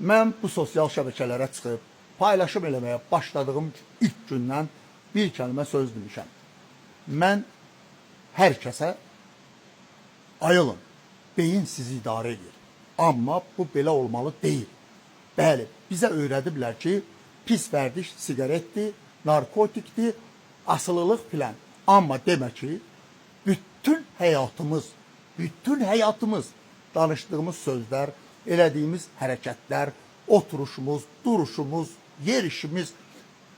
Mən bu sosial şəbəkələrə çıxıb paylaşım eləməyə başladığım ilk gündən bir kəlmə söz demişəm. Mən hər kəsə ayılın. Beyin sizi idarə edir. Amma bu belə olmalı deyil. Bəli, bizə öyrədiblər ki, pis vərdiş siqaretdir, narkotikdir, asılılıq filan. Amma demə ki, bütün həyatımız, bütün həyatımız, danışdığımız sözlər, elədiyimiz hərəkətlər, oturuşumuz, duruşumuz, yerişimiz,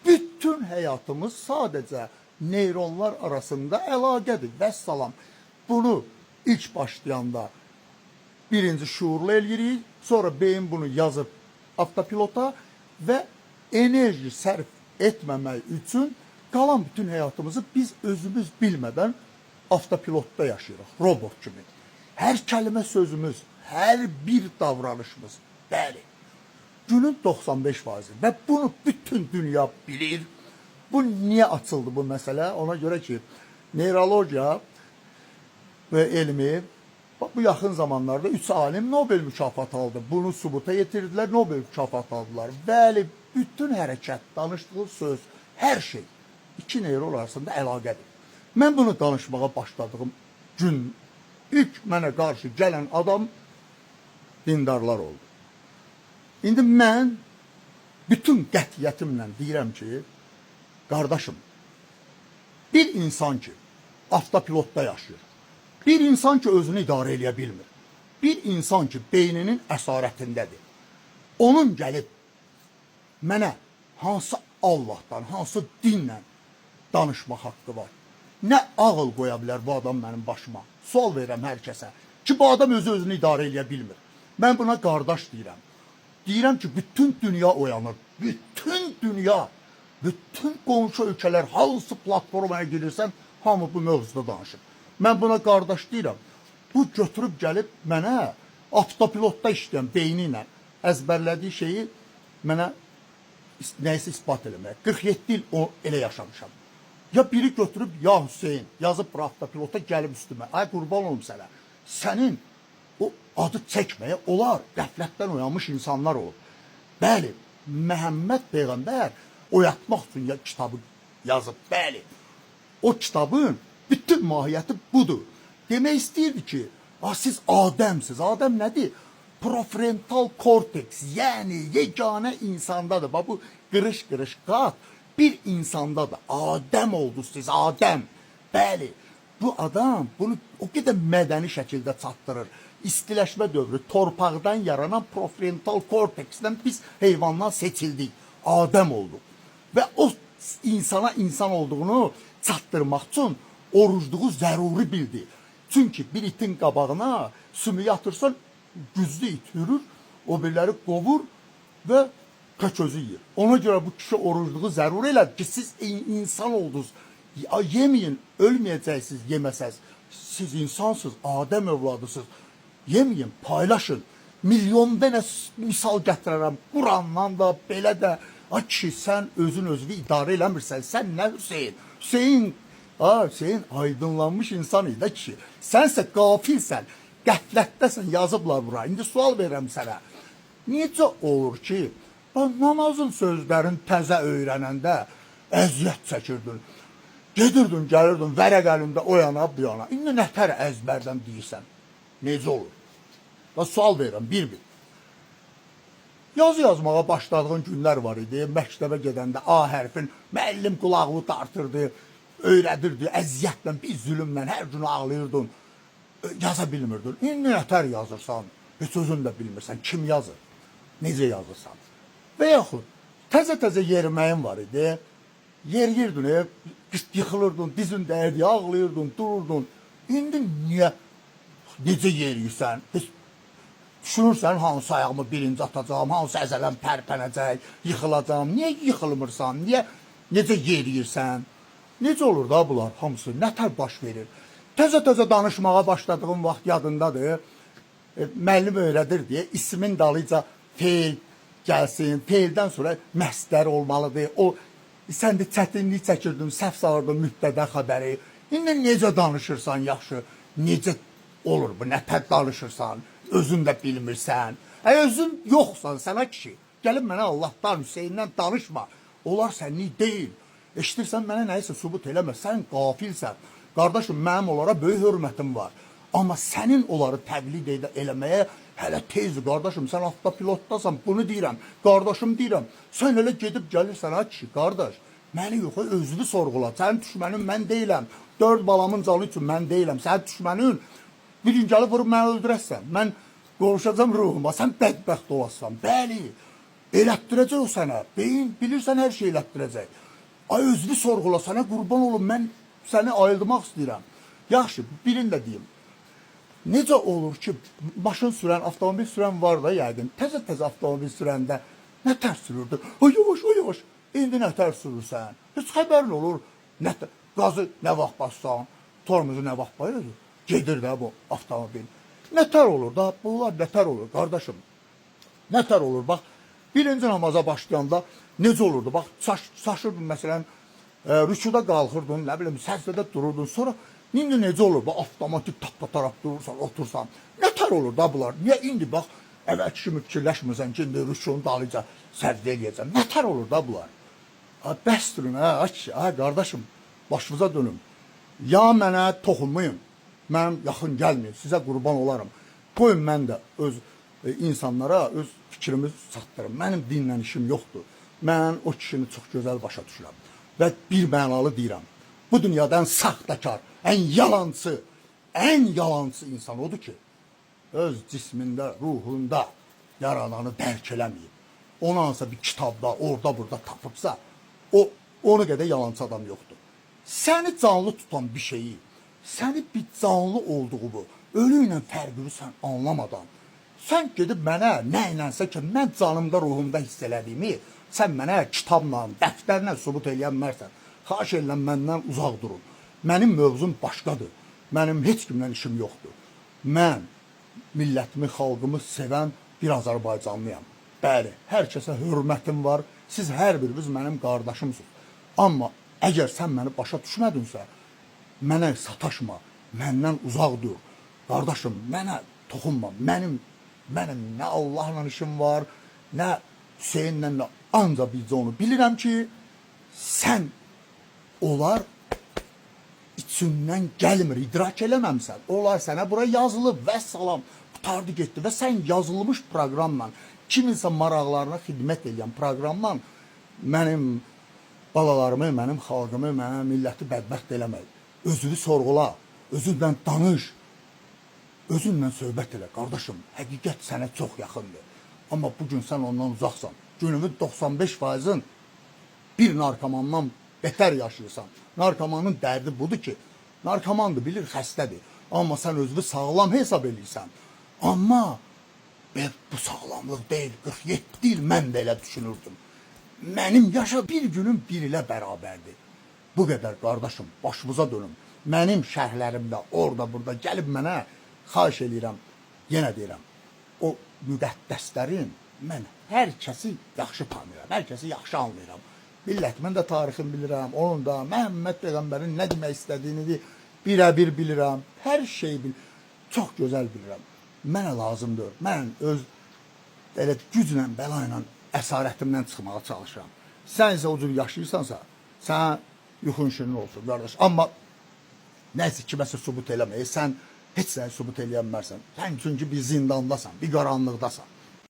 bütün həyatımız sadəcə neyronlar arasında əlaqədir. Vəssalam. Bunu ilk başlayanda birinci şuurlu eləyirik, sonra beyin bunu yazıb avtopilota və enerji sərf etməmək üçün qalan bütün həyatımızı biz özümüz bilmədən avtopilotda yaşayırıq, robot kimi. Hər kəlmə sözümüz, hər bir davranışımız, bəli, günün 95% və bunu bütün dünya bilir. Bu niyə açıldı bu məsələ? Ona görə ki, neyrologiya və elmi bu yaxın zamanlarda 3 alim Nobel mükafatı aldı. Bunu sübuta yetirdilər, Nobel mükafatı aldılar. Bəli, bütün hərəkət, danışdığı söz, hər şey iki neyron arasında əlaqədir. Mən bunu danışmağa başladığım gün ilk mənə qarşı gələn adam dindarlar oldu. İndi mən bütün qətiyyətimlə deyirəm ki, qardaşım, bir insan ki avtopilotda yaşayır, bir insan ki özünü idarə eləyə bilmir, bir insan ki beyninin əsarətindədir, onun gəlib mənə hansı Allahdan, hansı dinlə danışmaq haqqı var? Nə ağıl qoya bilər bu adam mənim başıma? Sual verirəm hər kəsə ki, bu adam özü özünü idarə eləyə bilmir. Mən buna qardaş deyirəm. Deyirəm ki, bütün dünya oyanır. Bütün dünya, bütün qonşu ölkələr hansı platformaya girirsən, hamı bu mövzuda danışır. Mən buna qardaş deyirəm. Bu götürüb gəlib mənə avtopilotda işləyən beyni ilə əzbərlədiyi şeyi mənə nəyisə isbat eləməyə. 47 il o elə yaşamışam. Ya biri götürüb ya Hüseyn yazıb bura avtopilota gəlib üstümə. Ay qurban olum sənə. Sənin o adı çəkməyə olar. Qəflətdən oyanmış insanlar olub. Bəli, Məhəmməd peyğəmbər oyatmaq üçün ya kitabı yazıb. Bəli. O kitabın bütün mahiyyəti budur. Demək istəyirdi ki, siz Adəmsiz. Adəm nədir? Prefrontal korteks, yəni yeganə insandadır. Bax bu qırış-qırış qat bir insandadır. Adəm oldunuz siz, Adəm. Bəli, bu adam bunu o qədər mədəni şəkildə çatdırır. İstiləşmə dövrü torpaqdan yaranan prefrontal korteksdən biz heyvandan seçildik. Adəm olduq. Və o insana insan olduğunu çatdırmaq üçün orucluğu zəruri bildi. Çünki bir itin qabağına sümüyü atırsan, güclü it hürür, o biriləri qovur və tək özü yeyir. Ona görə bu kişi orucluğu zəruri elədi ki, siz insan oldunuz. Yeməyin, ölməyəcəksiniz yeməsəz. Siz insansınız, Adəm övladısınız. Yeməyin, paylaşın. Milyon dənə misal gətirərəm. Qurandan da, belə də. Ay kişi, sən özün özünü idarə eləmirsən. Sən nə Hüseyin? Hüseyin, Hüseyin aydınlanmış insan idi kişi. Sənsə qafilsən, qəflətdəsən, yazıblar bura. İndi sual verirəm sənə. Necə olur ki, namazın sözlərini təzə öyrənəndə əziyyət çəkirdin. Gedirdin, gəlirdin, vərəq əlində o yana, bu yana. İndi nətər əzbərdən deyirsən? Necə olur? Bax, sual verirəm, bir-bir. Yazı yazmağa başladığın günlər var idi. Məktəbə gedəndə A hərfin müəllim qulağını dartırdı, öyrədirdi, əziyyətlə, bir zülmlə hər gün ağlayırdın. Yaza bilmirdin. İndi nətər yazırsan, heç özün də bilmirsən kim yazır, necə yazırsan. Və yaxud təzə-təzə yeriməyin var idi. Yeriyirdin, yıxılırdın, dizin dəyirdi, ağlayırdın, dururdun. İndi niyə, necə yeriyirsən? Heç düşünürsən hansı ayağımı birinci atacağam, hansı əzələm pərpənəcək, yıxılacağam. Niyə yıxılmırsan? Niyə, necə yeriyirsən? Necə olur da bunlar hamısı? Nətər baş verir? Təzə-təzə danışmağa başladığım vaxt yadındadır. Müəllim öyrədir deyə ismin dalıyca feil gəlsin, feildən sonra məstər olmalıdır. O sən də çətinlik çəkirdin, səhv salırdın mübtədə xəbəri. İndi necə danışırsan yaxşı? Necə olur bu? Nətər danışırsan? Özün də bilmirsən. Ay özün yoxsan sən ay kişi. Gəlib mənə Allahdan, Hüseyndən danışma. Onlar sənlik deyil. Eşidirsən mənə nəyisə sübut eləmə. Sən qafilsən. Qardaşım, mənim onlara böyük hörmətim var. Amma sənin onları təqlid eləməyə hələ tezdir qardaşım. Sən avtopilotdasan, bunu deyirəm. Qardaşım deyirəm. Sən elə gedib gəlirsən ha kişi, qardaş. Məni yox, özünü sorğula. Sənin düşmənin mən deyiləm. 4 balamın canı üçün mən deyiləm. Sənin düşmənin bir gün gəlib vurub məni öldürəsən. Mən qovuşacam ruhuma. Sən bədbəxt olasan. Bəli. Elətdirəcək o sənə. Beyin bilirsən hər şey elətdirəcək. Ay özünü sorğula, sənə qurban olum, mən səni ayıldmaq istəyirəm. Yaxşı, birini də deyim. Necə olur ki, maşın sürən, avtomobil sürən var da yəqin. Təzə-təzə avtomobil sürəndə nə tər sürürdü? Ay yavaş, ay yavaş. İndi nə tər sürürsən? Heç xəbərin olur. Nə qazı nə vaxt bassan, tormozu nə vaxt bayırır? Gedir də bu avtomobil. Nə tər olur da? Bunlar nə tər olur qardaşım? Nə tər olur? Bax, birinci namaza başlayanda necə olurdu? Bax, şaşırdın məsələn, rükuda qalxırdın, nə bilim, səcdədə dururdun. Sonra indi necə olur? Bax, avtomatik tap-taraf durursan, otursan. Nə tər olur da bunlar? Niyə indi bax, əvvəlki kimi fikirləşmirsən ki, indi rükun dalıca səcdə eləyəcəm. Nə tər olur da bunlar? A, bəs durun, hə, ay, ay, qardaşım, başınıza dönüm. Ya mənə toxunmayın, mənim yaxın gəlməyin, sizə qurban olaram. Qoyun mən də öz insanlara öz fikrimi çatdırım. Mənim dinlə işim yoxdur. Mən o kişini çox gözəl başa düşürəm. Və bir mənalı deyirəm. Bu dünyada ən saxtakar, ən yalancı, ən yalancı insan odur ki, öz cismində, ruhunda yaradanı dərk eləməyib. Ona hansısa bir kitabda, orada, burada tapıbsa, o onu qədər yalancı adam yoxdur. Səni canlı tutan bir şeyi, səni bir canlı olduğu bu, ölü ilə fərqini sən anlamadan, sən gedib mənə nə ilənsə ki, mən canımda, ruhumda hiss elədiyimi, sən mənə kitabla, dəftərlə sübut eləyə bilmərsən. Xahiş edirəm məndən uzaq durun. Mənim mövzum başqadır. Mənim heç kimlə işim yoxdur. Mən millətimi, xalqımı sevən bir Azərbaycanlıyam. Bəli, hər kəsə hörmətim var. Siz hər biriniz mənim qardaşımsınız. Amma əgər sən məni başa düşmədinsə, mənə sataşma, məndən uzaq dur. Qardaşım, mənə toxunma. Mənim nə Allahla işim var, nə Hüseynlə, nə ancaq bircə onu bilirəm ki, sən onlar içindən gəlmir, idrak eləməmsən. Onlar sənə bura yazılıb, vəssalam, qurtardı getdi və sən yazılmış proqramla, kiminsə maraqlarına xidmət eləyən proqramla mənim balalarımı, mənim xalqımı, mənim milləti bədbəxt eləmək. Özünü sorğula, özünlə danış, özünlə söhbət elə. Qardaşım, həqiqət sənə çox yaxındır. Amma bugün sən ondan uzaqsan. Günümün 95%-in bir narkomandan betər yaşayırsan. Narkomanın dərdi budur ki, narkomandır, bilir, xəstədir. Amma sən özünü sağlam hesab eləyirsən. Amma bu sağlamlıq deyil, 47 il mən də elə düşünürdüm. Mənim yaşa bir günüm bir ilə bərabərdir. Bu qədər qardaşım, başımıza dönüm. Mənim şərhlərimdə, orada, burada gəlib mənə xahiş eləyirəm, yenə deyirəm, o müqəddəslərin mən hər kəsi yaxşı tanıyıram, hər kəsi yaxşı anlayıram. Millətimin də tarixini bilirəm, onun da Məhəmməd Peyğəmbərin nə demək istədiyini birəbir bilirəm, hər şeyi bilirəm, çox gözəl bilirəm. Mənə lazımdır, mən öz elə güclə, bəla ilə əsarətimdən çıxmağa çalışıram. Sən isə o cür yaşayırsansa, sən yuxun şirin olsun, qardaş. Amma nəsə kiməsə sübut eləməyə, sən heç nəyi sübut eləyə bilmərsən. Sən çünki bir zindandasan, bir qaranlıqdasan.